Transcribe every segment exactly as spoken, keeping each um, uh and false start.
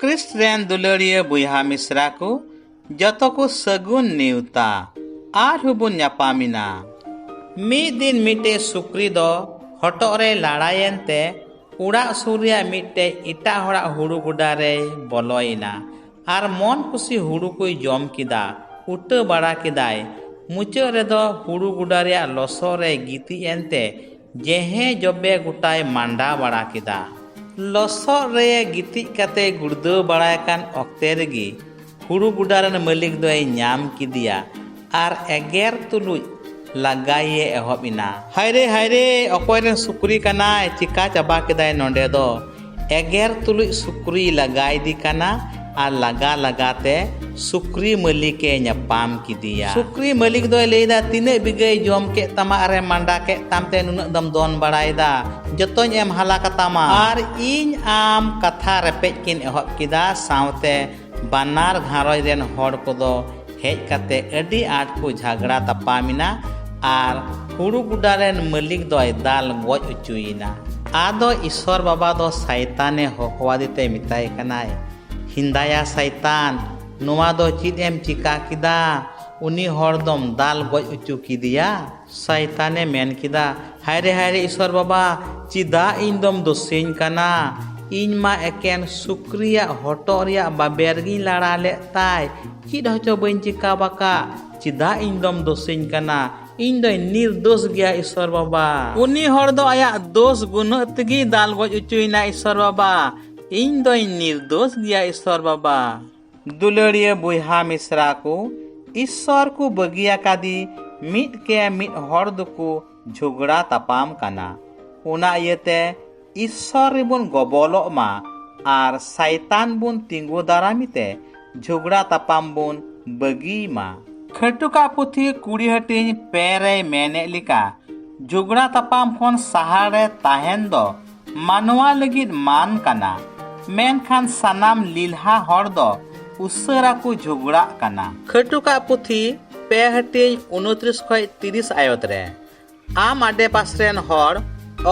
Christ ᱨᱮᱱ ᱫᱩᱞᱟᱹᱲᱤᱭᱟᱹ ᱵᱚᱭᱦᱟ ᱢᱤᱥᱨᱟ ᱠᱚ, ᱡᱚᱛᱚ ᱠᱚ ᱥᱟᱹᱜᱩᱱ ᱱᱮᱣᱛᱟ᱾ ᱟᱨᱦᱚᱸ ᱵᱚᱱ ᱧᱟᱯᱟᱢ ᱮᱱᱟ᱾ ᱢᱤᱫ ᱫᱤᱱ ᱢᱤᱫᱴᱮᱡ ᱥᱩᱠᱨᱤ ᱫᱚ ᱦᱚᱴᱚᱜ ᱨᱮᱭ ᱞᱟᱲᱟᱭᱮᱱ ᱛᱮ ᱚᱲᱟᱜ ᱥᱩᱨ ᱨᱮᱭᱟᱜ ᱢᱤᱫᱴᱮᱡ ᱮᱴᱟᱜ ᱦᱚᱲᱟᱜ ᱦᱩᱲᱩ ᱜᱚᱰᱟ ᱨᱮᱭ ᱵᱚᱞᱚᱭᱮᱱᱟ ᱟᱨ ᱢᱚᱱ ᱠᱩᱥᱤ ᱦᱩᱲᱩ ᱠᱚᱭ ᱡᱚᱢ ᱠᱮᱫᱟ᱾ ᱩᱴᱟᱹ ᱵᱟᱲᱟ ᱠᱮᱫᱟᱭ᱾ ᱢᱩᱪᱟᱹᱫ ᱨᱮᱫᱚ ᱦᱩᱲᱩ ᱜᱚᱰᱟ ᱨᱮᱭᱟᱜ ᱞᱚᱥᱚᱫ ᱨᱮ ᱜᱤᱛᱤᱡ ᱮᱱᱛᱮ ᱡᱮᱦᱮ ᱡᱚᱵᱮ ᱜᱚᱴᱟᱭ ᱢᱟᱸᱰᱟ ᱵᱟᱲᱟ ᱠᱮᱫᱟ᱾ ᱞᱚᱥᱚᱫ ᱨᱮ ᱜᱤᱛᱤᱡ ᱠᱟᱛᱮ ᱜᱩᱲᱫᱟᱹᱣ ᱵᱟᱲᱟᱭ ᱠᱟᱱ ᱚᱠᱛᱮ ᱨᱮᱜᱮ ᱦᱩᱲᱩ ᱜᱚᱰᱟ ᱨᱮᱱ ᱢᱟᱹᱞᱤᱠ ᱫᱚᱭ ᱧᱟᱢ ᱠᱮᱫᱮᱭᱟ ᱟᱨ ᱮᱜᱮᱨ ᱛᱩᱞᱩᱡ ᱞᱟᱜᱟᱭᱮ ᱮᱦᱚᱵ ᱮᱱᱟ᱾ "ᱦᱟᱭᱨᱮ, ᱦᱟᱭᱨᱮ, ᱚᱠᱚᱭ ᱨᱮᱱ ᱥᱩᱠᱨᱤ ᱠᱟᱱᱟᱭ? ᱪᱤᱠᱟ ᱪᱟᱵᱟ ᱠᱮᱫᱟᱭ ᱱᱚᱰᱮ ᱫᱚ?" ᱮᱜᱮᱨ ᱛᱩᱞᱩᱡ ᱥᱩᱠᱨᱤᱭ ᱞᱟᱜᱟᱭᱮᱫᱮ ᱠᱟᱱᱟ ᱟᱨ ᱞᱟᱜᱟ ᱞᱟᱜᱟᱛᱮ ᱥᱩᱠᱨᱤ ᱢᱟᱹᱞᱤᱠᱮ ᱧᱟᱯᱟᱢ ᱠᱮᱫᱮᱭᱟ᱾ ᱥᱩᱠᱨᱤ ᱢᱟᱹᱞᱤᱠ ᱫᱚᱭ ᱞᱟᱹᱭᱫᱟ, "ᱛᱤᱱᱟᱹᱜ ᱵᱤᱜᱷᱟᱹᱭ ᱡᱚᱢ ᱠᱮᱫ ᱛᱟᱢᱟ ᱟᱨᱮ ᱢᱟᱸᱰᱟ ᱠᱮᱫ ᱛᱟᱢ ᱛᱮ ᱱᱩᱱᱟᱹᱜ ᱫᱚᱢ ᱫᱚᱱ ᱵᱟᱲᱟᱭᱮᱫᱟ? ᱡᱚᱛᱚᱧ ᱮᱢ ᱦᱟᱞᱟ ᱠᱟᱛᱟᱢᱟ᱾" ᱟᱨ ᱤᱧ ᱟᱢ ᱠᱟᱛᱷᱟ ᱨᱮᱯᱮᱡ ᱠᱤᱱ ᱮᱦᱚᱵ ᱠᱮᱫᱟ᱾ ᱥᱟᱶᱛᱮ ᱵᱟᱱᱟᱨ ᱜᱷᱟᱨᱚᱸᱡᱽ ᱨᱮᱱ ᱦᱚᱲ ᱠᱚᱫᱚ ᱦᱮᱡ ᱠᱟᱛᱮ ᱟᱹᱰᱤ ᱟᱸᱴ ᱠᱚ ᱡᱷᱟᱜᱽᱲᱟ ᱛᱟᱯᱟᱢ ᱮᱱᱟ ᱟᱨ ᱦᱩᱲᱩ ᱜᱚᱰᱟ ᱨᱮᱱ ᱢᱟᱹᱞᱤᱠ ᱫᱚᱭ ᱫᱟᱞ ᱜᱚᱡ ᱦᱚᱪᱚᱭᱮᱱᱟ᱾ ᱟᱫᱚ ᱤᱥᱚᱨ ᱵᱟᱵᱟ ᱫᱚ ᱥᱟᱭᱛᱟᱱᱮ ᱦᱚᱦᱚᱣᱟᱫᱮ ᱛᱮ ᱢᱮᱛᱟᱭ ᱠᱟᱱᱟᱭ, "ᱦᱤᱸᱫᱟᱭᱟ ᱥᱟᱭᱛᱟᱱ, ᱱᱚᱣᱟ ᱫᱚ ᱪᱮᱫ ᱮᱢ ᱪᱤᱠᱟ ᱠᱮᱫᱟ?" ᱩᱱᱤ ᱦᱚᱲ ᱫᱚᱢ ᱫᱟᱞ ᱜᱚᱡ ᱦᱚᱪᱚ ᱠᱮᱫᱮᱭᱟ? ᱥᱟᱭᱛᱟᱱᱮ ᱢᱮᱱ ᱠᱮᱫᱟ, "ᱦᱟᱭᱨᱮ, ᱦᱟᱭᱨᱮ, ᱤᱥᱚᱨ ᱵᱟᱵᱟ, ᱪᱮᱫᱟᱜ ᱤᱧ ᱫᱚᱢ ᱫᱳᱥᱮᱧ ᱠᱟᱱᱟ? ᱤᱧ ᱢᱟ ᱮᱠᱮᱱ ᱥᱩᱠᱨᱤᱭᱟᱜ ᱦᱚᱴᱚᱜ ᱨᱮᱭᱟᱜ ᱵᱟᱵᱮᱨ ᱜᱤᱧ ᱞᱟᱲᱟ ᱞᱮᱫ ᱛᱟᱭ, ᱪᱮᱫ ᱦᱚᱪᱚ ᱵᱟᱹᱧ ᱪᱤᱠᱟ ᱟᱠᱟᱫ᱾ ᱪᱮᱫᱟᱜ ᱤᱧ ᱫᱚᱢ ᱫᱳᱥᱮᱧ ᱠᱟᱱᱟ? ᱤᱧ ᱫᱚᱧ ᱱᱤᱨᱫᱳᱥ ᱜᱮᱭᱟ, ᱤᱥᱚᱨ ᱵᱟᱵᱟ᱾" ᱩᱱᱤ ᱦᱚᱲ ᱫᱚ ᱟᱭᱟᱜ ᱫᱳᱥ ᱜᱩᱱᱟᱹᱜ ᱛᱮᱜᱮᱭ ᱫᱟᱞ ᱜᱚᱡ ᱦᱚᱪᱚᱭᱮᱱᱟ, ᱤᱥᱚᱨ ᱵᱟᱵᱟ᱾ ᱤᱧ ᱫᱚᱧ ᱱᱤᱨᱫᱳᱥ ᱜᱮᱭᱟ, ᱤᱥᱚᱨ ᱵᱟᱵᱟ᱾ ᱫᱩᱞᱟᱹᱲᱤᱭᱟᱹ ᱵᱚᱭᱦᱟ ᱢᱤᱥᱨᱟ ᱠᱚ, ᱤᱥᱥᱚᱨ ᱠᱚ ᱵᱟᱹᱜᱤ ᱟᱠᱟᱫᱮ ᱢᱤᱫ ᱠᱮ ᱢᱤᱫ ᱦᱚᱲ ᱫᱚᱠᱚ ᱡᱷᱚᱜᱽᱲᱟ ᱛᱟᱯᱟᱢ ᱠᱟᱱᱟ᱾ ᱚᱱᱟ ᱤᱭᱟᱹᱛᱮ ᱤᱥᱥᱚᱨ ᱨᱮᱵᱚᱱ ᱜᱚᱵᱚᱞᱚᱜ ᱢᱟ ᱟᱨ ᱥᱟᱭᱛᱟᱱ ᱵᱚᱱ ᱛᱤᱸᱜᱩ ᱫᱟᱨᱟᱢᱮ ᱛᱮ ᱡᱷᱚᱜᱽᱲᱟ ᱛᱟᱯᱟᱢ ᱵᱚᱱ ᱵᱟᱹᱜᱤᱭ ᱢᱟ᱾ ᱠᱷᱟᱹᱴᱩᱠᱟᱜ ᱯᱩᱛᱷᱤ ᱠᱩᱲᱤ ᱦᱟᱹᱴᱤᱧ ᱯᱮ ᱨᱮᱭ ᱢᱮᱱᱮᱫ ᱞᱮᱠᱟ, ᱡᱷᱚᱜᱽᱲᱟ ᱛᱟᱯᱟᱢ ᱠᱷᱚᱱ ᱥᱟᱦᱟ ᱨᱮ ᱛᱟᱦᱮᱱ ᱫᱚ ᱢᱟᱱᱣᱟ ᱞᱟᱹᱜᱤᱫ ᱢᱟᱱ ᱠᱟᱱᱟ, ᱢᱮᱱᱠᱷᱟᱱ ᱥᱟᱱᱟᱢ ᱞᱤᱞᱦᱟ ᱦᱚᱲ ᱫᱚ ᱩᱥᱟᱹᱨᱟ ᱠᱚ ᱡᱷᱚᱜᱽᱲᱟᱜ ᱠᱟᱱᱟ᱾ ᱠᱷᱟᱹᱴᱩᱠᱟᱜ ᱯᱩᱛᱷᱤ ᱯᱮ ᱦᱟᱹᱴᱤᱧ ᱩᱱᱛᱨᱤᱥ ᱠᱷᱚᱱ ᱛᱤᱨᱤᱥ ᱟᱭᱚᱛ ᱨᱮ, ᱟᱢ ᱟᱰᱮᱯᱟᱥ ᱨᱮᱱ ᱦᱚᱲ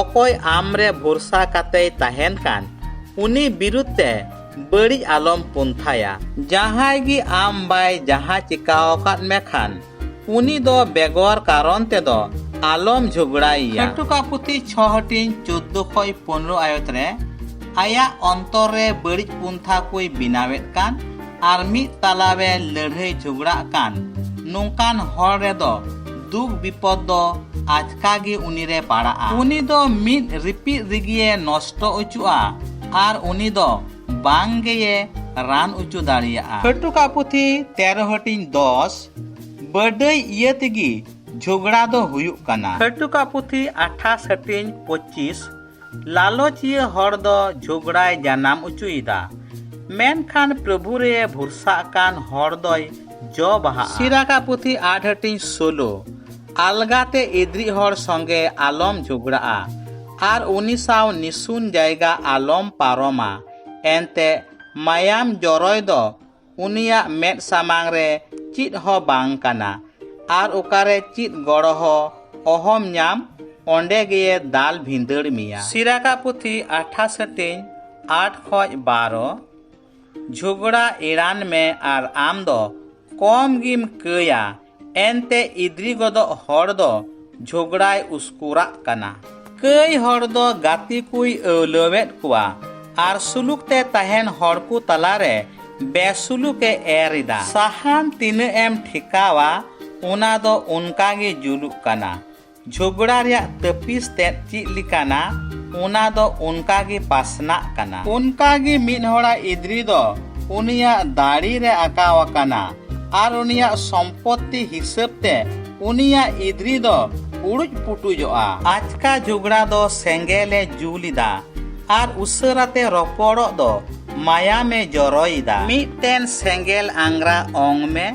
ᱚᱠᱚᱭ ᱟᱢ ᱨᱮ ᱵᱷᱚᱨᱥᱟ ᱠᱟᱛᱮᱭ ᱛᱟᱦᱮᱱ ᱠᱟᱱ, ᱩᱱᱤ ᱵᱤᱨᱩᱫᱷ ᱛᱮ ᱵᱟᱹᱲᱤᱡ ᱟᱞᱚᱢ ᱯᱚᱱᱛᱷᱟᱭᱟ᱾ ᱡᱟᱦᱟᱸᱭ ᱜᱮ ᱟᱢ ᱵᱟᱭ ᱡᱟᱦᱟᱸ ᱪᱤᱠᱟᱹ ᱟᱠᱟᱫ ᱢᱮ ᱠᱷᱟᱱ, ᱩᱱᱤ ᱫᱚ ᱵᱮᱜᱚᱨ ᱠᱟᱨᱚᱱ ᱛᱮᱫᱚ ᱟᱞᱚᱢ ᱡᱷᱚᱜᱽᱲᱟᱭᱮᱭᱟ᱾ ᱠᱷᱟᱹᱴᱩᱠᱟ ᱯᱩᱛᱷᱤ ᱪᱷᱚ ᱦᱟᱹᱴᱤᱧ ᱪᱳᱫᱽᱫᱳ ᱠᱷᱚᱱ ᱯᱚᱱᱨᱚ ᱟᱭᱚᱛ ᱨᱮ, ᱟᱭᱟᱜ ᱚᱱᱛᱚᱨ ᱨᱮ ᱵᱟᱹᱲᱤᱡ ᱯᱚᱱᱛᱷᱟ ᱠᱚᱭ ᱵᱮᱱᱟᱣᱮᱫ ᱠᱟᱱ ᱟᱨ ᱢᱤᱫ ᱛᱟᱞᱟᱣᱮ ᱞᱟᱹᱲᱦᱟᱹᱭ ᱡᱷᱚᱜᱽᱲᱟᱜ ᱠᱟᱱ ᱱᱚᱝᱠᱟᱱ ᱦᱚᱲ ᱨᱮᱫᱚ ᱫᱩᱠ ᱵᱤᱯᱚᱫ ᱫᱚ ᱟᱪᱠᱟ ᱜᱮ ᱩᱱᱤ ᱨᱮ ᱯᱟᱲᱟᱜᱼᱟ᱾ ᱩᱱᱤ ᱫᱚ ᱢᱤᱫ ᱨᱤᱯᱤᱫ ᱨᱮᱜᱮᱭ ᱱᱚᱥᱴᱚ ᱚᱪᱚᱜᱼᱟ ᱟᱨ ᱩᱱᱤ ᱫᱚ ᱵᱟᱝ ᱜᱮᱭᱮ ᱨᱟᱱ ᱚᱪᱚ ᱫᱟᱲᱮᱭᱟᱜᱼᱟ᱾ ᱠᱷᱟᱹᱴᱩᱠᱟ ᱯᱩᱛᱷᱤ ᱛᱮᱨᱚ ᱦᱟᱹᱴᱤᱧ ᱫᱚᱥ, ᱵᱟᱹᱰᱟᱹᱭ ᱤᱭᱟᱹ ᱛᱮᱜᱮ ᱡᱷᱚᱜᱽᱲᱟ ᱫᱚ ᱦᱩᱭᱩᱜ ᱠᱟᱱᱟ᱾ ᱠᱷᱟᱹᱴᱩᱠᱟ ᱯᱩᱛᱷᱤ ᱟᱴᱷᱟᱥ ᱦᱟᱹᱴᱤᱧ ᱯᱚᱸᱪᱤᱥ, ᱞᱟᱞᱚᱪᱤᱭᱟᱹ ᱦᱚᱲ ᱫᱚ ᱡᱷᱚᱜᱽᱲᱟᱭ ᱡᱟᱱᱟᱢ ᱚᱪᱚᱭᱮᱫᱟ, ᱢᱮᱱᱠᱷᱟᱱ ᱯᱨᱚᱵᱷᱩ ᱨᱮ ᱵᱷᱚᱨᱥᱟᱜ ᱠᱟᱱ ᱦᱚᱲ ᱫᱚᱭ ᱡᱚ ᱵᱟᱦᱟᱜᱼᱟ᱾ ᱥᱤᱨᱟᱠᱟ ᱯᱩᱛᱷᱤ ᱟᱴ ᱦᱟᱹᱴᱤᱧ ᱥᱳᱞᱳ, ᱟᱞᱜᱟᱛᱮ ᱤᱫᱨᱤᱡ ᱦᱚᱲ ᱥᱚᱸᱜᱮ ᱟᱞᱚᱢ ᱡᱷᱚᱜᱽᱲᱟᱜᱼᱟ ᱟᱨ ᱩᱱᱤ ᱥᱟᱶ ᱱᱤᱥᱩᱱ ᱡᱟᱭᱜᱟ ᱟᱞᱚᱢ ᱯᱟᱨᱚᱢᱟ, ᱮᱱᱛᱮ ᱢᱟᱭᱟᱢ ᱡᱚᱨᱚᱭ ᱫᱚ ᱩᱱᱤᱭᱟᱜ ᱢᱮᱫ ᱥᱟᱢᱟᱝ ᱨᱮ ᱪᱮᱫ ᱦᱚᱸ ᱵᱟᱝ ᱠᱟᱱᱟ, ᱟᱨ ᱚᱠᱟᱨᱮ ᱪᱮᱫ ᱜᱚᱲᱚ ᱦᱚᱸ ᱚᱦᱚᱢ ᱧᱟᱢ, ᱚᱸᱰᱮ ᱜᱮᱭᱮ ᱫᱟᱞ ᱵᱷᱤᱸᱫᱟᱹᱲ ᱢᱮᱭᱟ᱾ ᱥᱤᱨᱟᱠᱟ ᱯᱩᱛᱷᱤ ᱟᱴᱷᱟᱥ ᱦᱟᱹᱴᱤᱧ ᱟᱴ ᱠᱷᱚᱡ ᱵᱟᱨᱚ, ᱡᱷᱚᱜᱽᱲᱟ ᱮᱲᱟᱱ ᱢᱮ ᱟᱨ ᱟᱢ ᱫᱚ ᱠᱚᱢ ᱜᱮᱢ ᱠᱟᱹᱭᱟ, ᱮᱱᱛᱮ ᱤᱫᱨᱤ ᱜᱚᱫᱚᱜ ᱦᱚᱲ ᱫᱚ ᱡᱷᱚᱜᱽᱲᱟᱭ ᱩᱥᱠᱩᱨᱟᱜ ᱠᱟᱱᱟ᱾ ᱠᱟᱹᱭ ᱦᱚᱲ ᱫᱚ ᱜᱟᱛᱮ ᱠᱚᱭ ᱟᱹᱣᱞᱟᱹᱣᱮᱫ ᱠᱚᱣᱟ ᱟᱨ ᱥᱩᱞᱩᱠ ᱛᱮ ᱛᱟᱦᱮᱱ ᱦᱚᱲ ᱠᱚ ᱛᱟᱞᱟᱨᱮ ᱵᱮᱥᱩᱞᱩᱠ ᱮ ᱮᱨ ᱮᱫᱟ᱾ ᱥᱟᱦᱟᱱ ᱛᱤᱱᱟᱹᱜ ᱮᱢ ᱴᱷᱮᱠᱟᱣᱟ, ᱚᱱᱟ ᱫᱚ ᱚᱱᱠᱟ ᱜᱮ ᱡᱩᱞᱩᱜ ᱠᱟᱱᱟ᱾ ᱡᱷᱚᱜᱽᱲᱟ ᱨᱮᱭᱟᱜ ᱛᱟᱹᱯᱤᱥ ᱛᱮᱫ ᱪᱮᱫ ᱞᱮᱠᱟᱱᱟ, ᱚᱱᱟ ᱫᱚ ᱚᱱᱠᱟ ᱜᱮ ᱯᱟᱥᱱᱟᱜ ᱠᱟᱱᱟ᱾ ᱚᱱᱠᱟ ᱜᱮ ᱢᱤᱫ ᱦᱚᱲᱟᱜ ᱤᱫᱨᱤ ᱫᱚ ᱩᱱᱤᱭᱟᱜ ᱫᱟᱲᱮ ᱨᱮ ᱟᱸᱠᱟᱣ ᱟᱠᱟᱱᱟ, ᱟᱨ ᱩᱱᱤᱭᱟᱜ ᱥᱚᱢᱯᱚᱛᱤ ᱦᱤᱥᱟᱹᱵ ᱛᱮ ᱩᱱᱤᱭᱟᱜ ᱤᱫᱨᱤ ᱫᱚ ᱩᱲᱩᱡ ᱯᱩᱴᱩᱡᱚᱜᱼᱟ᱾ ᱟᱪᱠᱟ ᱡᱷᱚᱜᱽᱲᱟ ᱫᱚ ᱥᱮᱸᱜᱮᱞ ᱮ ᱡᱩᱞ ᱮᱫᱟ, ᱟᱨ ᱩᱥᱟᱹᱨᱟ ᱛᱮ ᱨᱚᱯᱚᱲᱚᱜ ᱫᱚ ᱢᱟᱭᱟᱢ ᱮ ᱡᱚᱨᱚᱭᱮᱫᱟ᱾ ᱢᱤᱫᱴᱮᱱ ᱥᱮᱸᱜᱮᱞ ᱟᱝᱜᱽᱨᱟ ᱚᱝ ᱢᱮ,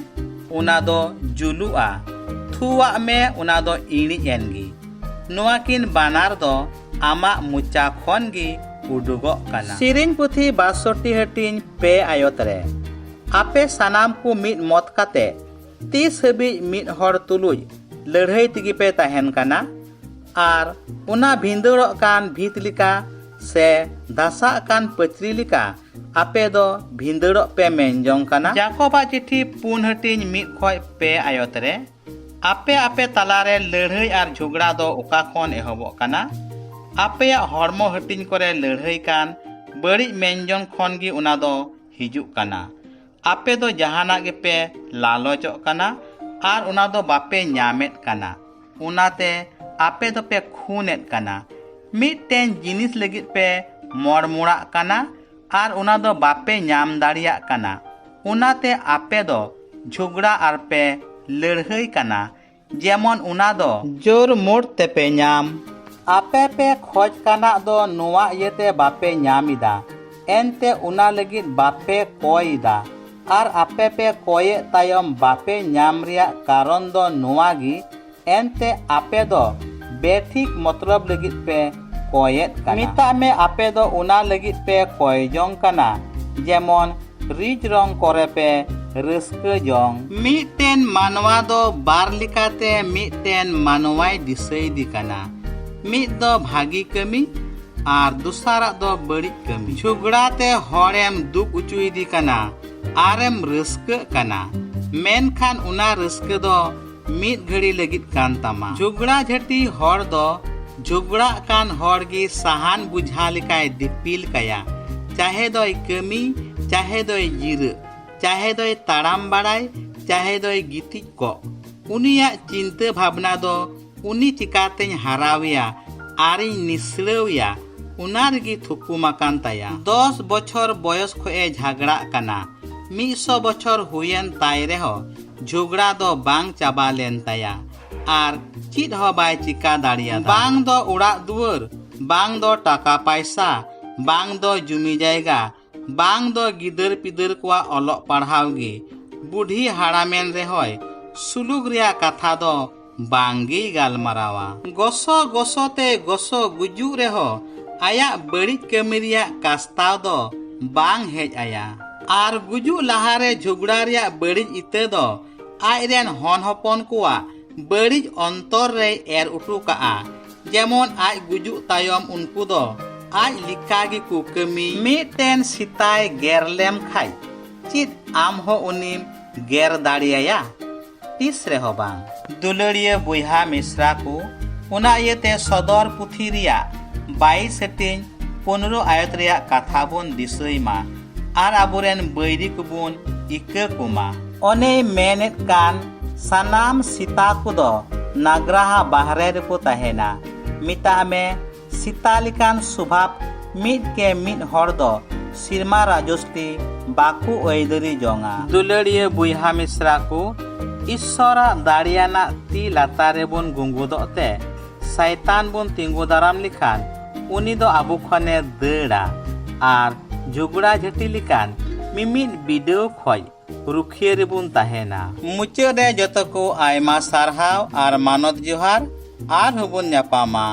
ᱚᱱᱟ ᱫᱚ ᱡᱩᱞᱩᱜᱼᱟ᱾ ᱛᱷᱩᱣᱟᱜ ᱢᱮ, ᱚᱱᱟ ᱫᱚ ᱤᱬᱤᱡ ᱮᱱ ᱜᱮ᱾ ᱱᱚᱣᱟ ᱠᱤᱱ ᱵᱟᱱᱟᱨ ᱫᱚ ᱟᱢᱟᱜ ᱢᱚᱪᱟ ᱠᱷᱚᱱ ᱜᱮ ᱩᱰᱩᱜᱚᱜ ᱠᱟᱱᱟ᱾ ᱥᱮᱨᱮᱧ ᱯᱩᱛᱷᱤ ᱵᱟᱥᱚᱴᱴᱤ ᱦᱟᱹᱴᱤᱧ ᱯᱮ ᱟᱭᱚᱛ ᱨᱮ, ᱟᱯᱮ ᱥᱟᱱᱟᱢ ᱠᱚ ᱢᱤᱫ ᱢᱚᱛ ᱠᱟᱛᱮ ᱛᱤᱥ ᱦᱟᱹᱵᱤᱡ ᱢᱤᱫ ᱦᱚᱲ ᱛᱩᱞᱩᱡ ᱞᱟᱹᱲᱦᱟᱹᱭ ᱛᱮᱜᱮ ᱯᱮ ᱛᱟᱦᱮᱱ ᱠᱟᱱᱟ? ᱟᱨ ᱚᱱᱟ ᱵᱷᱤᱸᱫᱟᱹᱲᱚᱜ ᱠᱟᱱ ᱵᱷᱤᱛ ᱞᱮᱠᱟ ᱥᱮ ᱫᱷᱟᱥᱟᱜ ᱠᱟᱱ ᱯᱟᱹᱪᱨᱤ ᱞᱮᱠᱟ ᱟᱯᱮ ᱫᱚ ᱵᱷᱤᱸᱫᱟᱹᱲᱚᱜ ᱯᱮ ᱢᱮᱱ ᱡᱚᱝ ᱠᱟᱱᱟ? ᱡᱟᱠᱚᱵᱟᱜ ᱪᱤᱴᱷᱤ ᱯᱩᱱ ᱦᱟᱹᱴᱤᱧ ᱢᱤᱫ ᱠᱷᱚᱱ ᱯᱮ ᱟᱭᱚᱛ ᱨᱮ, ᱟᱯᱮ ᱟᱯᱮ ᱛᱟᱞᱟᱨᱮ ᱞᱟᱹᱲᱦᱟᱹᱭ ᱟᱨ ᱡᱷᱚᱜᱽᱲᱟ ᱫᱚ ᱚᱠᱟ ᱠᱷᱚᱱ ᱮᱦᱚᱵᱚᱜ ᱠᱟᱱᱟ? ᱟᱯᱮᱭᱟᱜ ᱦᱚᱲᱢᱚ ᱦᱟᱹᱴᱤᱧ ᱠᱚᱨᱮ ᱞᱟᱹᱲᱦᱟᱹᱭ ᱠᱟᱱ ᱵᱟᱹᱲᱤᱡ ᱢᱮᱱ ᱡᱚᱝ ᱠᱷᱚᱱ ᱜᱮ ᱚᱱᱟ ᱫᱚ ᱦᱤᱡᱩᱜ ᱠᱟᱱᱟ᱾ ᱟᱯᱮ ᱫᱚ ᱡᱟᱦᱟᱱᱟᱜ ᱜᱮᱯᱮ ᱞᱟᱞᱚᱪᱚᱜ ᱠᱟᱱᱟ ᱟᱨ ᱚᱱᱟ ᱫᱚ ᱵᱟᱯᱮ ᱧᱟᱢᱮᱫ ᱠᱟᱱᱟ, ᱚᱱᱟᱛᱮ ᱟᱯᱮ ᱫᱚᱯᱮ ᱠᱷᱩᱱᱮᱫ ᱠᱟᱱᱟ᱾ ᱢᱤᱫᱴᱮᱱ ᱡᱤᱱᱤᱥ ᱞᱟᱹᱜᱤᱫ ᱯᱮ ᱢᱚᱲᱢᱚᱲᱟᱜ ᱠᱟᱱᱟ ᱟᱨ ᱚᱱᱟ ᱫᱚ ᱵᱟᱯᱮ ᱧᱟᱢ ᱫᱟᱲᱮᱭᱟᱜ ᱠᱟᱱᱟ, ᱚᱱᱟᱛᱮ ᱟᱯᱮ ᱫᱚ ᱡᱷᱚᱜᱽᱲᱟ ᱟᱨ ᱯᱮ ᱞᱟᱹᱲᱦᱟᱹᱭ ᱠᱟᱱᱟ, ᱡᱮᱢᱚᱱ ᱚᱱᱟ ᱫᱚ ᱡᱳᱨ ᱢᱳᱴ ᱛᱮᱯᱮ ᱧᱟᱢ᱾ ᱟᱯᱮ ᱯᱮ ᱠᱷᱚᱡᱽ ᱠᱟᱱᱟᱜ ᱫᱚ ᱱᱚᱣᱟ ᱤᱭᱟᱹᱛᱮ ᱵᱟᱯᱮ ᱧᱟᱢ ᱮᱫᱟ, ᱮᱱᱛᱮ ᱚᱱᱟ ᱞᱟᱹᱜᱤᱫ ᱵᱟᱯᱮ ᱠᱚᱭ ᱮᱫᱟ᱾ ᱟᱨ ᱟᱯᱮ ᱯᱮ ᱠᱚᱭᱮᱫ ᱛᱟᱭᱚᱢ ᱵᱟᱯᱮ ᱧᱟᱢ ᱨᱮᱭᱟᱜ ᱠᱟᱨᱚᱱ ᱫᱚ ᱱᱚᱣᱟ ᱜᱮ, ᱮᱱᱛᱮ ᱟᱯᱮ ᱫᱚ ᱵᱮᱴᱷᱤᱠ ᱢᱚᱛᱞᱚᱵ ᱞᱟᱹᱜᱤᱫ ᱯᱮ ᱠᱚᱭᱮᱫ ᱠᱟᱱᱟ᱾ ᱢᱮᱛᱟᱜ ᱢᱮ, ᱟᱯᱮ ᱫᱚ ᱚᱱᱟ ᱞᱟᱹᱜᱤᱫ ᱯᱮ ᱠᱚᱭ ᱡᱚᱝ ᱠᱟᱱᱟ, ᱡᱮᱢᱚᱱ ᱨᱤᱡ ᱨᱚᱝ ᱠᱚᱨᱮ ᱯᱮ ᱨᱟᱹᱥᱠᱟᱹ ᱡᱚᱝ᱾ ᱢᱤᱫᱴᱮᱱ ᱢᱟᱱᱣᱟ ᱫᱚ ᱵᱟᱨ ᱞᱮᱠᱟᱛᱮ ᱢᱤᱫᱴᱮᱱ ᱢᱟᱱᱣᱟᱭ ᱫᱤᱥᱟᱹᱭᱫᱤ ᱠᱟᱱᱟ, ᱢᱤᱫ ᱫᱚ ᱵᱷᱟᱹᱜᱤ ᱠᱟᱹᱢᱤ ᱟᱨ ᱫᱚᱥᱟᱨᱟᱜ ᱫᱚ ᱵᱟᱹᱲᱤᱡ ᱠᱟᱹᱢᱤ᱾ ᱡᱷᱚᱜᱽᱲᱟ ᱛᱮ ᱦᱚᱲᱮᱢ ᱫᱩᱠ ᱚᱪᱚᱭᱮᱫᱤ ᱠᱟᱱᱟ ᱟᱨᱮᱢ ᱨᱟᱹᱥᱠᱟᱹᱜ ᱠᱟᱱᱟ, ᱢᱮᱱᱠᱷᱟᱱ ᱚᱱᱟ ᱨᱟᱹᱥᱠᱟᱹ ᱫᱚ ᱢᱤᱫ ᱜᱷᱟᱹᱲᱤ ᱞᱟᱹᱜᱤᱫ ᱠᱟᱱ ᱛᱟᱢᱟ᱾ ᱡᱷᱚᱜᱽᱲᱟ ᱡᱷᱟᱹᱴᱤ ᱦᱚᱲ ᱫᱚ ᱡᱷᱚᱜᱽᱲᱟᱜ ᱠᱟᱱ ᱦᱚᱲ ᱜᱮ ᱥᱟᱦᱟᱱ ᱵᱩᱡᱷᱟ ᱞᱮᱠᱟᱭ ᱫᱤᱯᱤᱞ ᱠᱟᱭᱟ᱾ ᱪᱟᱦᱮ ᱫᱚᱭ ᱠᱟᱹᱢᱤ, ᱪᱟᱦᱮ ᱫᱚᱭ ᱡᱤᱨᱟᱹᱜ, ᱪᱟᱦᱮ ᱫᱚᱭ ᱛᱟᱲᱟᱢ ᱵᱟᱲᱟᱭ, ᱪᱟᱦᱮ ᱫᱚᱭ ᱜᱤᱛᱤᱡ ᱠᱚᱜ, ᱩᱱᱤᱭᱟᱜ ᱪᱤᱱᱛᱟᱹ ᱵᱷᱟᱵᱽᱱᱟ ᱫᱚ ᱩᱱᱤ ᱪᱤᱠᱟᱛᱮᱧ ᱦᱟᱨᱟᱣᱮᱭᱟ ᱟᱨᱤᱧ ᱱᱤᱥᱲᱟᱹᱣᱮᱭᱟ, ᱚᱱᱟ ᱨᱮᱜᱮ ᱛᱷᱩᱠᱩᱢ ᱟᱠᱟᱱ ᱛᱟᱭᱟ᱾ ᱫᱚᱥ ᱵᱚᱪᱷᱚᱨ ᱵᱚᱭᱚᱥ ᱠᱷᱚᱱ ᱮ ᱡᱷᱟᱜᱽᱲᱟᱜ ᱠᱟᱱᱟ, ᱢᱤᱫ ᱥᱚ ᱵᱚᱪᱷᱚᱨ ᱦᱩᱭᱮᱱ ᱛᱟᱭ ᱨᱮᱦᱚᱸ ᱡᱷᱚᱜᱽᱲᱟ ᱫᱚ ᱵᱟᱝ ᱪᱟᱵᱟ ᱞᱮᱱ ᱛᱟᱭᱟ ᱟᱨ ᱪᱮᱫ ᱦᱚᱸ ᱵᱟᱭ ᱪᱤᱠᱟ ᱫᱟᱲᱮᱭᱟᱫᱟ᱾ ᱵᱟᱝ ᱫᱚ ᱚᱲᱟᱜ ᱫᱩᱣᱟᱹᱨ, ᱵᱟᱝ ᱫᱚ ᱴᱟᱠᱟ ᱯᱟᱭᱥᱟ, ᱵᱟᱝ ᱫᱚ ᱡᱩᱢᱤ ᱡᱟᱭᱜᱟ, ᱵᱟᱝ ᱫᱚ ᱜᱤᱫᱟᱹᱨ ᱯᱤᱫᱟᱹᱨ ᱠᱚᱣᱟᱜ ᱚᱞᱚᱜ ᱯᱟᱲᱦᱟᱣ ᱜᱮ᱾ ᱵᱩᱰᱷᱤ ᱦᱟᱲᱟᱢᱮᱱ ᱨᱮᱦᱚᱸᱭ ᱥᱩᱞᱩᱠ ᱨᱮᱭᱟᱜ ᱠᱟᱛᱷᱟ ᱫᱚ ᱵᱟᱝ ᱜᱮᱭ ᱜᱟᱞᱢᱟᱨᱟᱣᱟ᱾ ᱜᱚᱥᱚ ᱜᱚᱥᱚ ᱛᱮ ᱜᱚᱥᱚ ᱜᱩᱡᱩᱜ ᱨᱮᱦᱚᱸ ᱟᱭᱟᱜ ᱵᱟᱹᱲᱤᱡ ᱠᱟᱹᱢᱤ ᱨᱮᱭᱟᱜ ᱠᱟᱥᱛᱟᱣ ᱫᱚ ᱵᱟᱝ ᱦᱮᱡ ᱟᱭᱟ᱾ ᱟᱨ ᱜᱩᱡᱩᱜ ᱞᱟᱦᱟᱨᱮ ᱡᱷᱚᱜᱽᱲᱟ ᱨᱮᱭᱟᱜ ᱵᱟᱹᱲᱤᱡ ᱤᱛᱟᱹ ᱫᱚ ᱟᱡ ᱨᱮᱱ ᱦᱚᱱ ᱦᱚᱯᱚᱱ ᱠᱚᱣᱟᱜ ᱵᱟᱹᱲᱤᱡ ᱚᱱᱛᱚᱨ ᱨᱮᱭ ᱮᱨ ᱚᱴᱚ ᱠᱟᱜᱼᱟ, ᱡᱮᱢᱚᱱ ᱟᱡ ᱜᱩᱡᱩᱜ ᱛᱟᱭᱚᱢ ᱩᱱᱠᱩ ᱫᱚ ᱟᱡ ᱞᱮᱠᱟ ᱜᱮᱠᱚ ᱠᱟᱹᱢᱤ᱾ ᱢᱤᱫᱴᱮᱱ ᱥᱮᱛᱟᱭ ᱜᱮᱨ ᱞᱮᱢ ᱠᱷᱟᱡ, ᱪᱮᱫ ᱟᱢ ᱦᱚᱸ ᱩᱱᱤᱢ ᱜᱮᱨ ᱫᱟᱲᱮᱭᱟᱭᱟ? ᱛᱤᱥ ᱨᱮᱦᱚᱸ ᱵᱟᱝ᱾ ᱫᱩᱞᱟᱹᱲᱤᱭᱟᱹ ᱵᱚᱭᱦᱟ ᱢᱤᱥᱨᱟ ᱠᱚ, ᱚᱱᱟ ᱤᱭᱟᱹᱛᱮ ᱥᱚᱫᱚᱨ ᱯᱩᱛᱷᱤ ᱨᱮᱭᱟᱜ ᱵᱟᱭᱤᱥ ᱦᱟᱹᱴᱤᱧ ᱯᱚᱱᱨᱚ ᱟᱭᱚᱛ ᱨᱮᱭᱟᱜ ᱠᱟᱛᱷᱟ ᱵᱚᱱ ᱫᱤᱥᱟᱹᱭ ᱢᱟ ᱟᱨ ᱟᱵᱚᱨᱮᱱ ᱵᱟᱹᱭᱨᱤ ᱠᱚᱵᱚᱱ ᱤᱠᱟᱹ ᱠᱚᱢᱟ᱾ ᱚᱱᱮᱭ ᱢᱮᱱᱮᱫ ᱠᱟᱱ, ᱥᱟᱱᱟᱢ ᱥᱮᱛᱟ ᱠᱚᱫᱚ ᱱᱟᱜᱽᱨᱟᱦᱟ ᱵᱟᱦᱨᱮ ᱨᱮᱠᱚ ᱛᱟᱦᱮᱱᱟ᱾ ᱢᱮᱛᱟᱜ ᱢᱮ, ᱥᱮᱛᱟ ᱞᱮᱠᱟᱱ ᱥᱚᱵᱷᱟᱵ ᱢᱤᱫ ᱠᱮ ᱢᱤᱫ ᱦᱚᱲ ᱫᱚ ᱥᱮᱨᱢᱟ ᱨᱟᱡᱚᱥᱛᱤ ᱵᱟᱠᱚ ᱟᱹᱭᱫᱟᱹᱨᱤ ᱡᱚᱝᱟ᱾ ᱫᱩᱞᱟᱹᱲᱤᱭᱟᱹ ᱵᱚᱭᱦᱟ ᱢᱤᱥᱨᱟ ᱠᱚ, ᱤᱥᱥᱚᱨᱟᱜ ᱫᱟᱲᱮᱭᱟᱱᱟᱜ ᱛᱤ ᱞᱟᱛᱟᱨ ᱨᱮᱵᱚᱱ ᱜᱩᱸᱜᱩᱫᱚᱜ ᱛᱮ ᱥᱟᱭᱛᱟᱱ ᱵᱚᱱ ᱛᱤᱸᱜᱩ ᱫᱟᱨᱟᱢ ᱞᱮᱠᱷᱟᱱ, ᱩᱱᱤ ᱫᱚ ᱟᱵᱚ ᱠᱷᱚᱱᱮ ᱫᱟᱹᱲᱟ ᱟᱨ ᱡᱷᱚᱜᱽᱲᱟ ᱡᱷᱟᱹᱴᱤ ᱞᱮᱠᱟᱱ ᱢᱤᱢᱤᱫ ᱵᱤᱰᱟᱹᱣ ᱠᱷᱚᱡ ᱨᱩᱠᱷᱤᱭᱟᱹ ᱨᱮᱵᱚᱱ ᱛᱟᱦᱮᱱᱟ᱾ ᱢᱩᱪᱟᱹᱫ ᱨᱮ ᱡᱚᱛᱚ ᱠᱚ ᱟᱭᱢᱟ ᱥᱟᱨᱦᱟᱣ ᱟᱨ ᱢᱟᱱᱚᱛ ᱡᱚᱦᱟᱨ᱾ ᱟᱨᱦᱚᱸ ᱵᱚᱱ ᱧᱟᱯᱟᱢᱟ᱾